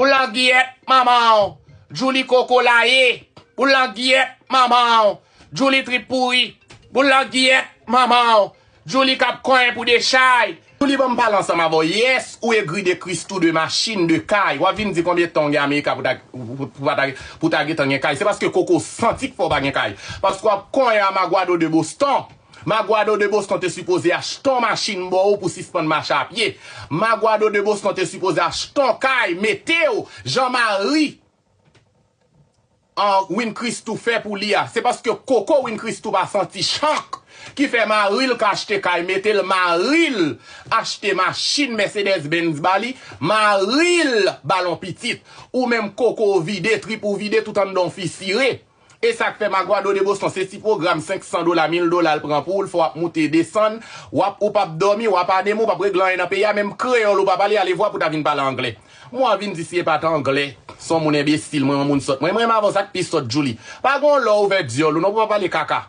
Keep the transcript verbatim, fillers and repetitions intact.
Pou langyèt manman w. Djouly koko laye. Pou langyèt manman w. Djouly trip pouri. Pou langyèt manman w. Djouly k ap konyen pou dechay. Djouly ban m pale ansanm avè w. Yes, ou egri de Christoo, de machin, de kay. W ap vin di konbyen tan w gen Amerika pou ta, pou, pou, pou ta, pou ta gentan gen kay. Se paske koko santi k fè w pa gen kay. Paske w ap konyen a Maguado de Boston. Maguado de Boston te sipoze achte yon machin ba w pou sispann mache a pye. Maguado de Boston te sipoze achte yon kay, mete w, jan mari an Win Christoo fè pou li a. Se paske koko Win Christoo pa santi chank ki fè mari l ka achte kay mete l, mari l achte machin Mercedes Benz ba li, mari l ba l yon pitit. Ou menm koko w vide, trip ou vide, tout anndan w fisire. E sa k fè Maguado de Boston se ti pwogram senk san dola, mil dola l pran pou ou, l fè w ap moute desann, w ap, ou p ap dòmi, w ap anemi, ou p ap regle anyen nan peyi a, menm kreyòl ou pa pale, alevwa pou ta vin pale anglè. Mwen vin di si e pa t anglè, se yon moun enbesil, mwen yon moun sòt. Mwen, mwen renmen avè w sa k pi sòt, Djouly. Pa gen yon lè w ouvè dyòl ou non pou w pa pale kaka.